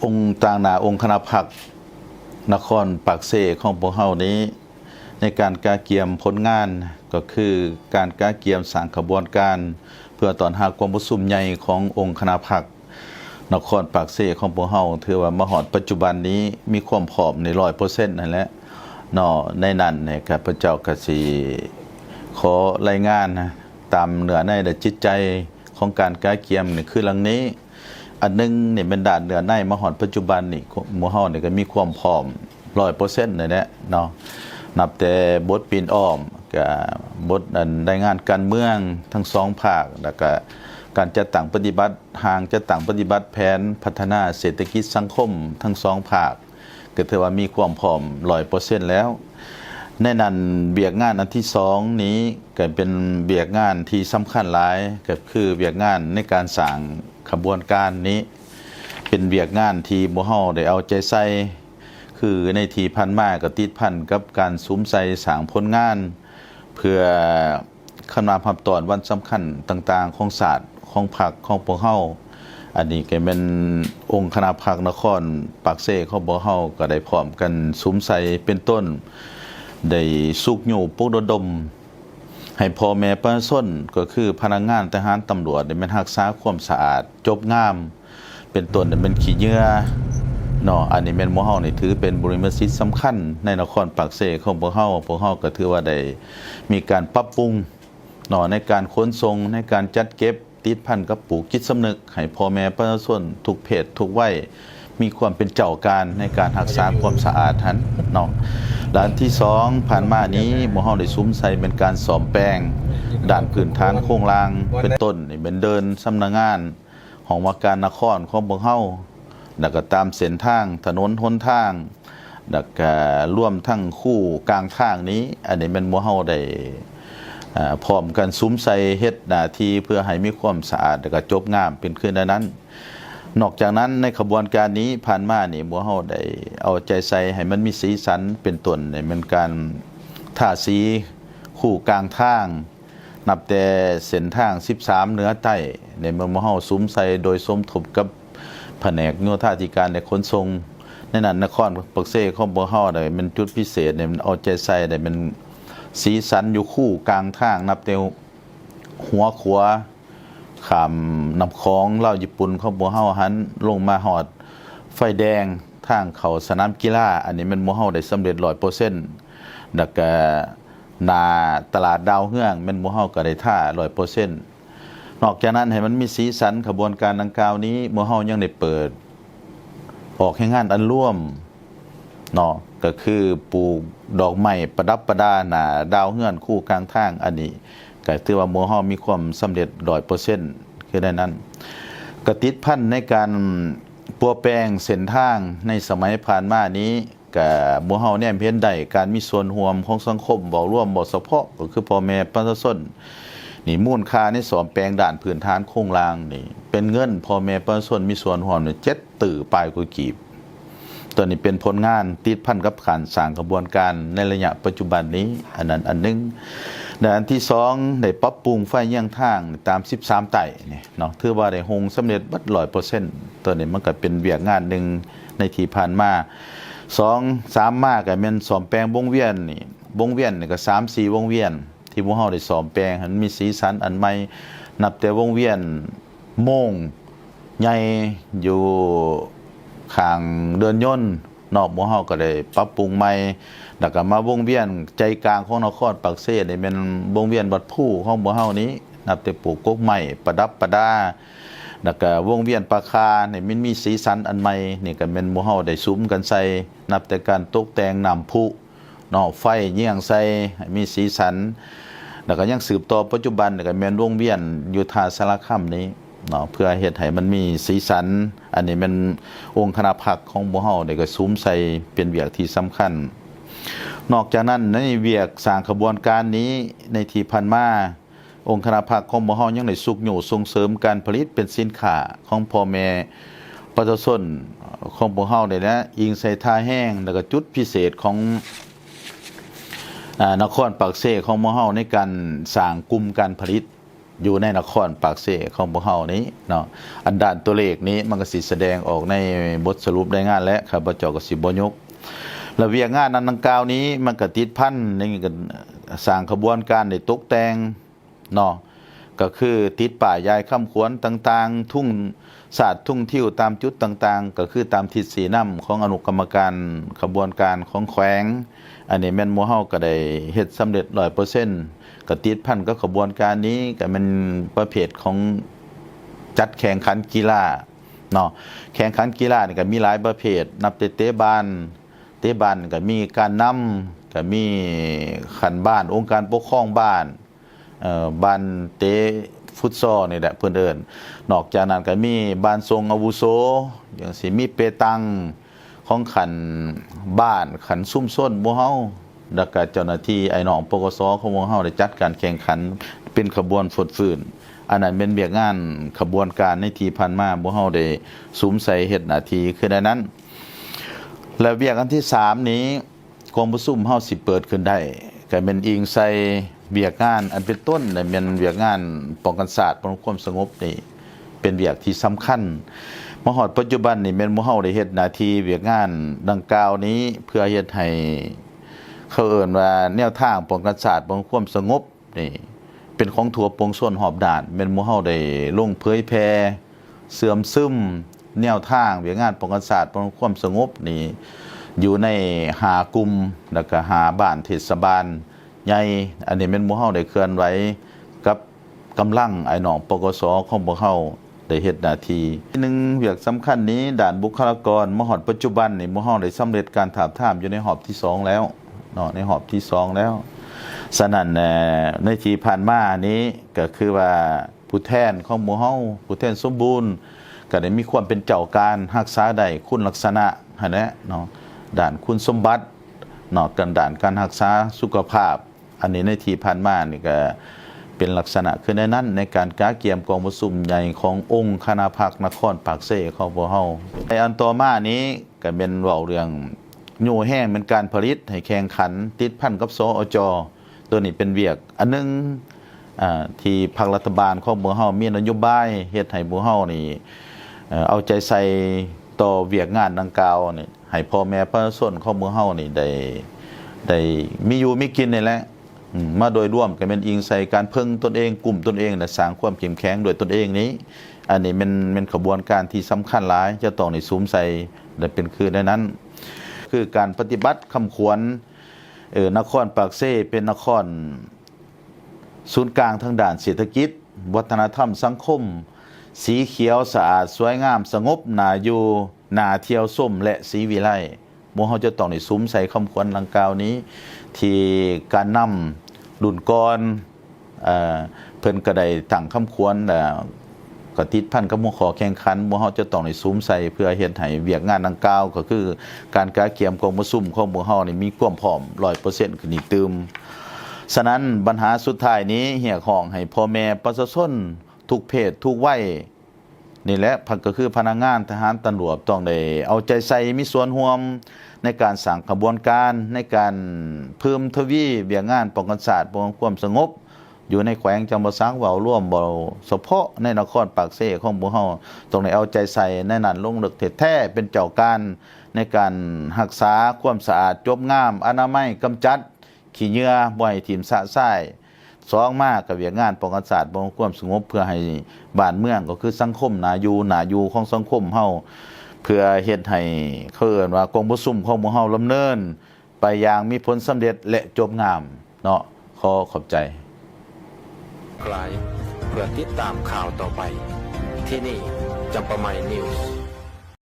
ອົງຕາງໜ້າອົງຄະນະພັກນະຄອນປາກເຊຂອງພວກເຮົານີ້ ໃນການກະກຽມຜົນງານ ກໍຄືການກະກຽມສ້າງຂະບວນການ ເພື່ອຕ້ອນຮັບກອງປະຊຸມໃຫຍ່ຂອງອົງຄະນະພັກນະຄອນປາກເຊຂອງພວກເຮົາ ຖືວ່າມາຮອດປັດຈຸບັນນີ້ມີຄວາມພ້ອມໃນຮ້ອຍເປີເຊັນນັ້ນແຫຼະເນາະ. ໃນນັ້ນນີ້ ຂ້າພະເຈົ້າກໍຊິຂໍລາຍງານຕາມເນື້ອໃນ ແລະ ຈິດໃຈຂອງການກະກຽມນີ້ຄືດັ່ງນີ້. ອັນໜຶ່ງນີ້ແມ່ນດ້ານເນື້ອໃນ ມາຮອດປັດຈຸບັນນີ້ ໝູ່ເຮົານີ້ກໍມີຄວາມພ້ອມຮ້ອຍເປີເຊັນນັ້ນແຫຼະເນາະ ນັບແຕ່ບົດປິ່ນອ້ອມ ກະບົດອັນລາຍງານການເມືອງທັງສອງພາກ ແລ້ວກະການຈັດຕັ້ງປະຕິບັດ ຮ່າງຈັດຕັ້ງປະຕິບັດແຜນພັດທະນາເສດຖະກິດສັງຄົມທັງສອງພາກ ກໍຖືວ່າມີຄວາມພ້ອມຮ້ອຍເປີເຊັນແລ້ວ. ໃນນັ້ນ ວຽກງານອັນທີສອງນີ້ ກໍເປັນວຽກງານທີ່ສຳຄັນຫຼາຍ ກໍຄືວຽກງານໃນການສ້າງຂະບວນການນີ້ ເປັນວຽກງານທີ່ໝູ່ເຮົາໄດ້ເອົາໃຈໃສ່ ຄືໃນທີ່ຜ່ານມາກໍຕິດພັນກັບການສຸມໃສ່ສ້າງຜົນງານ ເພື່ອ ຄຳນັບຮັບຕ້ອນວັນສຳຄັນຕ່າງໆຂອງຊາດ ຂອງພັກຂອງພວກເຮົາ. ອັນນີ້ກໍແມ່ນອົງຄະນະພັກນະຄອນປາກເຊຂອງພວກເຮົາກໍໄດ້ພ້ອມກັນສຸມໃສ່ ເປັນຕົ້ນ ໄດ້ຊຸກຍູ້ປຸກລະດົມໃຫ້ພໍ່ແມ່ປະຊາຊົນ ກໍຄືພະນັກງານ, ທະຫານ, ຕຳຫຼວດ ໄດ້ແມ່ນຮັກສາຄວາມສະອາດ ຈົບງາມ ເປັນຕົ້ນແມ່ນຂີ້ເຫຍື້ອເນາະ. ອັນນີ້ແມ່ນໝູ່ເຮົານີ້ຖືເປັນບຸລິມະສິດສຳຄັນໃນນະຄອນປາກເຊຂອງພວກເຮົາ. ພວກເຮົາກໍຖືວ່າໄດ້ມີການປັບປຸງເນາະ ໃນການຂົນສົ່ງ, ໃນການຈັດເກັບ, ຕິດພັນກັບປູກຈິດສຳນຶກໃຫ້ພໍ່ແມ່ປະຊາຊົນທຸກເພດທຸກໄວ ມີຄວາມເປັນເຈົ້າການໃນການຮັກສາຄວາມສະອາດຫັ້ນເນາະ. ແລະ ອັນທີສອງ ຜ່ານມານີ້ ໝູ່ເຮົາໄດ້ສຸມໃສ່ແມ່ນການສ້ອມແປງດ້ານພື້ນຖານໂຄງລ່າງ ເປັນຕົ້ນນີ້ແມ່ນເດີ່ນສຳນັກງານ ຫ້ອງວ່າການນະຄອນຂອງພວກເຮົາ ແລ້ວກໍຕາມເສັ້ນທາງຖະໜົນຫົນທາງ ແລ້ວກໍລວມທັງຄູກາງທາງນີ້ ອັນນີ້ແມ່ນໝູ່ເຮົາໄດ້ ເອີ ພ້ອມກັນສຸມໃສ່ເຮັດໜ້າທີ່ເພື່ອໃຫ້ມີຄວາມສະອາດ ແລ້ວກໍຈົບງາມເປັນຄືແນວນັ້ນ. ນອກຈາກນັ້ນ ໃນຂະບວນການນີ້ ຜ່ານມານີ້ ໝູ່ເຮົາໄດ້ເອົາໃຈໃສ່ໃຫ້ມັນມີສີສັນ ເປັນຕົ້ນນີ້ແມ່ນການທາສີຄູກາງທາງ ນັບແຕ່ເສັ້ນທາງສິບສາມເໜືອໃຕ້ ໃນເມື່ອໝູ່ເຮົາສຸມໃສ່ໂດຍສົມທົບກັບພະແນກໂຍທາທິການ ແລະ ຂົນສົ່ງ. ໃນນັ້ນນະຄອນປາກເຊຂອງພວກເຮົາໄດ້ແມ່ນຈຸດພິເສດ ໄດ້ແມ່ນເອົາໃຈໃສ່ ໄດ້ແມ່ນສີສັນຢູ່ຄູກາງທາງ ນັບແຕ່ຫົວຂົວຂ້າມນ້ຳຂອງລາວຍີ່ປຸ່ນຂອງພວກເຮົາຫັ້ນ ລົງມາຮອດໄຟແດງທາງເຂົ້າສະໜາມກິລາ. ອັນນີ້ແມ່ນໝູ່ເຮົາໄດ້ສຳເລັດຮ້ອຍເປີເຊັນ ແລ້ວກະ ໜ້າຕະຫຼາດດາວເຮືອງ ແມ່ນໝູ່ເຮົາກໍໄດ້ທາຮ້ອຍເປີເຊັນ. ນອກຈາກນັ້ນ ໃຫ້ມັນມີສີສັນ ຂະບວນການດັ່ງກ່າວນີ້ ໝູ່ເຮົາຍັງໄດ້ເປີດອອກແຮງງານອັນລວມເນາະ ກໍຄືປູກດອກໄມ້ປະດັບປະດາໜ້າດາວເຮືອນຄູກາງທາງ. ອັນນີ້ກໍຖືວ່າໝູ່ເຮົາມີຄວາມສຳເລັດຮ້ອຍເປີເຊັນ ຄືໃນນັ້ນ. ກໍຕິດພັນໃນການປົວແປງເສັ້ນທາງໃນສະໄໝຜ່ານມານີ້ ກະໝູ່ເຮົາແນມເຫັນໄດ້ການມີສ່ວນຮ່ວມຂອງສັງຄົມເວົ້າລວມ ເວົ້າສະເພາະ ກໍຄືພໍ່ແມ່ປະຊາຊົນນີ້ ມູນຄ່າໃນສ້ອມແປງດ້ານພື້ນຖານໂຄງລ່າງນີ້ ເປັນເງິນພໍ່ແມ່ປະຊາຊົນມີສ່ວນຮ່ວມນີ້ ເຈັດຕື້ປາຍກວ່າກີບ. ຕົວນີ້ເປັນຜົນງານຕິດພັນກັບການສ້າງຂະບວນການໃນໄລຍະປັດຈຸບັນນີ້ ອັນນັ້ນອັນໜຶ່ງ. ແລະ ອັນທີສອງ ໄດ້ປັບປຸງໄຟຍຽງທາງຕາມສິບສາມໃຕ້ນີ້ເນາະ ຖືວ່າໄດ້ຮຸ່ງສຳເລັດເບິດຮ້ອຍເປີເຊັນ. ຕົວນີ້ມັນກໍເປັນວຽກງານໜຶ່ງ ໃນທີ່ຜ່ານມາ. ສອງ ສາມ ມາກໍແມ່ນສ້ອມແປງວົງວຽນນີ້ ວົງວຽນນີ້ກໍສາມສີ່ວົງວຽນ ທີ່ໝູ່ເຮົາໄດ້ສ້ອມແປງໃຫ້ມັນມີສີສັນອັນໃໝ່ ນັບແຕ່ວົງວຽນໂມງໃຫຍ່ຢູ່ຂ້າງເດີ່ນຍົນເນາະ ໝູ່ເຮົາກໍໄດ້ປັບປຸງໃໝ່. ແລ້ວກໍມາວົງວຽນໃຈກາງຂອງນະຄອນປາກເຊນີ້ ແມ່ນວົງວຽນວັດພູຂອງໝູ່ເຮົານີ້ ນັບແຕ່ປູກກົກໄມ້ປະດັບປະດາ ແລ້ວກະວົງວຽນປາຄາໃຫ້ມັນມີສີສັນອັນໃໝ່ ນີ້ກະແມ່ນໝູ່ເຮົາໄດ້ສຸມກັນໃສ່ ນັບແຕ່ການຕົກແຕ່ງນ້ຳພຸເນາະ ໄຟຍຽງໃສ່ໃຫ້ມີສີສັນ ແລ້ວກະຍັງສືບຕໍ່ປັດຈຸບັນກະແມ່ນວົງວຽນຢູ່ທ່າສາລະຄຳນີ້ເນາະ ເພື່ອເຮັດໃຫ້ມັນມີສີສັນ. ອັນນີ້ແມ່ນອົງຄະນະພັກຂອງໝູ່ເຮົາໄດ້ກະສຸມໃສ່ເປັນວຽກທີ່ສຳຄັນ. ນອກຈາກນັ້ນ ໃນວຽກສ້າງຂະບວນການນີ້ ໃນທີ່ຜ່ານມາ ອົງຄະນະພັກຂອງໝູ່ເຮົາຍັງໄດ້ຊຸກຍູ້ສົ່ງເສີມການຜະລິດເປັນສິນຄ້າຂອງພໍ່ແມ່ປະຊາຊົນຂອງພວກເຮົານີ້ແຫຼະ ອີງໃສ່ທ່າແຮງ ແລ້ວກະຈຸດພິເສດຂອງ ອາ ນະຄອນປາກເຊຂອງໝູ່ເຮົາໃນການສ້າງກຸ່ມການຜະລິດ ຢູ່ໃນນະຄອນປາກເຊຂອງພວກເຮົານີ້ເນາະ. ອັນດ້ານຕົວເລກນີ້ມັນກໍຊິສະແດງອອກໃນບົດສະຫຼຸບລາຍງານແຫຼະ, ຂ້າພະເຈົ້າກໍຊິບໍ່ຍົກ. ແລະ ວຽກງານອັນດັ່ງກ່າວນີ້ມັນກໍຕິດພັນໃນການສ້າງຂະບວນການໄດ້ຕົກແຕ່ງເນາະ, ກໍຄືຕິດປ້າຍຢາຍຄຳຂວັນຕ່າງໆ, ທຸງສາດທຸງທິວຕາມຈຸດຕ່າງໆ, ກໍຄືຕາມທິດຊີ້ນຳຂອງອະນຸກຳມະການຂະບວນການຂອງແຂວງ. ອັນນີ້ແມ່ນໝູ່ເຮົາກໍໄດ້ເຮັດສຳເລັດຮ້ອຍເປີເຊັນ. ກໍຕິດພັນກັບຂະບວນການນີ້ ກໍແມ່ນປະເພດຂອງຈັດແຂ່ງຂັນກິລາເນາະ. ແຂ່ງຂັນກິລານີ້ກໍມີຫຼາຍປະເພດ, ນັບແຕ່ເຕະບານ, ເຕະບານກໍມີການນຳ, ກໍມີຂັ້ນບ້ານ, ອົງການປົກຄອງບ້ານ, ເອີ ບານເຕະຟຸດຊໍນີ້ແຫຼະເພິ່ນເອີ້ນ. ນອກຈາກນັ້ນກໍມີບານຊົງອາວຸໂສ, ຈັ່ງຊີ້ ມີເປຕັງ ຂອງຂັ້ນບ້ານ, ຂັ້ນຊຸມຊົນໝູ່ເຮົາ ແລ້ວກະເຈົ້າໜ້າທີ່ອ້າຍນ້ອງ ປກສ ຂອງໝູ່ເຮົາໄດ້ຈັດການແຂ່ງຂັນເປັນຂະບວນຟົດຟື້ນ. ອັນນັ້ນແມ່ນວຽກງານຂະບວນການໃນທີ່ຜ່ານມາ ໝູ່ເຮົາໄດ້ສຸມໃສ່ເຮັດໜ້າທີ່ຄືໃນນັ້ນ. ແລະ ວຽກອັນທີສາມນີ້ ກອງປະຊຸມເຮົາຊິເປີດຂຶ້ນໄດ້ ກະແມ່ນອີງໃສ່ວຽກງານອັນເປັນຕົ້ນ ແລະ ແມ່ນວຽກງານປ້ອງກັນຊາດ ປ້ອງກັນຄວາມສະຫງົບນີ້ ເປັນວຽກທີ່ສຳຄັນ. ມາຮອດປັດຈຸບັນນີ້ແມ່ນໝູ່ເຮົາໄດ້ເຮັດໜ້າທີ່ວຽກງານດັ່ງກ່າວນີ້ ເພື່ອເຮັດໃຫ້ ເຂົາເອີ້ນວ່າແນວທາງປ້ອງກັນຊາດ ປ້ອງກັນຄວາມສະຫງົບນີ້ ເປັນຂອງທົ່ວປວງຊົນຮອບດ້ານ. ແມ່ນໝູ່ເຮົາໄດ້ລົງເຜີຍແຜ່ເຊື່ອມຊຶມແນວທາງວຽກງານປ້ອງກັນຊາດ ປ້ອງກັນຄວາມສະຫງົບນີ້ ຢູ່ໃນຫ້າກຸ່ມ ແລ້ວກະຫ້າບ້ານເທດສະບານ ໃຫຍ່. ອັນນີ້ແມ່ນໝູ່ເຮົາໄດ້ເຄື່ອນໄຫວກັບກຳລັງອ້າຍນ້ອງ ປກສ ຂອງພວກເຮົາໄດ້ເຮັດໜ້າທີ່. ໜຶ່ງວຽກສຳຄັນນີ້ ດ້ານບຸກຄະລາກອນ ມາຮອດປັດຈຸບັນນີ້ ໝູ່ເຮົາໄດ້ສຳເລັດການທາບທາມຢູ່ໃນຮອບທີສອງແລ້ວເນາະ, ໃນຮອບທີສອງແລ້ວ. ສະນັ້ນ ໃນທີ່ຜ່ານມານີ້ ກໍຄືວ່າຜູ້ແທນຂອງໝູ່ເຮົາ ຜູ້ແທນສົມບູນ ກໍໄດ້ມີຄວາມເປັນເຈົ້າການ ຮັກສາໄດ້ຄຸນລັກສະນະຫັ້ນແຫຼະເນາະ, ດ້ານຄຸນສົມບັດ ເນາະ ກັນດ້ານການຮັກສາສຸຂະພາບ. ອັນນີ້ໃນທີ່ຜ່ານມານີ້ກະເປັນລັກສະນະຄືໃນນັ້ນ ໃນການກະກຽມກອງປະຊຸມໃຫຍ່ຂອງອົງຄະນະພັກນະຄອນປາກເຊຂອງພວກເຮົາ. ໃນອັນຕໍ່ມານີ້ກະແມ່ນເວົ້າເລື່ອງຍູ້ແຮງແມ່ນການຜະລິດໃຫ້ແຂ່ງຂັນ ຕິດພັນກັບ ສອຈ. ໂຕນີ້ເປັນວຽກອັນໜຶ່ງ ອ່າ ທີ່ພັກລັດຖະບານຂອງພວກເຮົາມີນະໂຍບາຍເຮັດໃຫ້ພວກເຮົານີ້ ເອົາໃຈໃສ່ຕໍ່ວຽກງານດັ່ງກ່າວນີ້ ໃຫ້ພໍ່ແມ່ປະຊາຊົນຂອງພວກເຮົານີ້ໄດ້ ໄດ້ມີຢູ່ມີກິນນີ້ແຫຼະ. ອືມ ມາໂດຍລວມກໍແມ່ນອີງໃສ່ການເພິ່ງຕົນເອງ, ກຸ້ມຕົນເອງ ແລະ ສ້າງຄວາມເຂັ້ມແຂງດ້ວຍຕົນເອງນີ້. ອັນນີ້ແມ່ນ ແມ່ນຂະບວນການທີ່ສຳຄັນຫຼາຍ ຈະຕ້ອງໄດ້ສຸມໃສ່ ແລະ ເປັນຄືໃນນັ້ນ ຄືການປະຕິບັດຄຳຂວັນ ເອີ ນະຄອນປາກເຊເປັນນະຄອນ ສູນກາງທາງດ້ານເສດຖະກິດ, ວັດທະນະທຳ, ສັງຄົມ, ສີຂຽວ, ສະອາດ, ສວຍງາມ, ສະຫງົບ, ໜ້າຢູ່, ໜ້າທ່ຽວຊົມ ແລະ ສີວິໄລ. ໝູ່ເຮົາຈະຕ້ອງໄດ້ສຸມໃສ່ຄຳຂວັນດັ່ງກ່າວນີ້ ທີ່ການນຳລຸ້ນກ່ອນ ເອີ ເພິ່ນກໍໄດ້ຕັ້ງຄຳຂວັນ ແລະ ກໍຕິດພັນກັບຫົວຂໍ້ແຂ່ງຂັນ ໝູ່ເຮົາຈະຕ້ອງໄດ້ສຸມໃສ່ ເພື່ອເຮັດໃຫ້ວຽກງານດັ່ງກ່າວ ກໍຄືການກະກຽມກອງປະຊຸມຂອງໝູ່ເຮົານີ້ມີຄວາມພ້ອມຮ້ອຍເປີເຊັນຂຶ້ນອີກຕື່ມ. ສະນັ້ນ ບັນຫາສຸດທ້າຍນີ້ ຮຽກຮ້ອງໃຫ້ພໍ່ແມ່ປະຊາຊົນທຸກເພດທຸກໄວນີ້ແຫຼະ ກໍຄືພະນັກງານ, ທະຫານ, ຕຳຫຼວດ ຕ້ອງໄດ້ເອົາໃຈໃສ່ ມີສ່ວນຮ່ວມໃນການສ້າງຂະບວນການ ໃນການເພີ່ມທະວີວຽກງານປ້ອງກັນຊາດ, ປ້ອງກັນຄວາມສະຫງົບ ຢູ່ໃນແຂວງຈຳປາສັກ ເວົ້າລວມ ເວົ້າສະເພາະໃນນະຄອນປາກເຊຂອງພວກເຮົາ ຕ້ອງໄດ້ເອົາໃຈໃສ່ໃນນັ້ນລົງເລິກແທ້ໆ ເປັນເຈົ້າການໃນການຮັກສາຄວາມສະອາດ ຈົບງາມ ອະນາໄມ ກຳຈັດຂີ້ເຫຍື້ອ ບໍ່ໃຫ້ຖິ້ມຊະຊາຍ. ສອງມາກໍວຽກງານປ້ອງກັນຊາດ ປ້ອງກັນຄວາມສະຫງົບ ເພື່ອໃຫ້ບ້ານເມືອງ ກໍຄືສັງຄົມໜ້າຢູ່, ໜ້າຢູ່ຂອງສັງຄົມເຮົາ ເພື່ອເຮັດໃຫ້ ເຂົາເອີ້ນວ່າກອງປະຊຸມຂອງພວກເຮົາດຳເນີນ ໄປຢ່າງມີຜົນສຳເລັດ ແລະ ຈົບງາມເນາະ. ຂໍຂອບໃຈ. ກາຍ ເພື່ອຕິດຕາມຂ່າວຕໍ່ໄປ ທີ່ນີ້ ຈຳປາໃໝ່ News.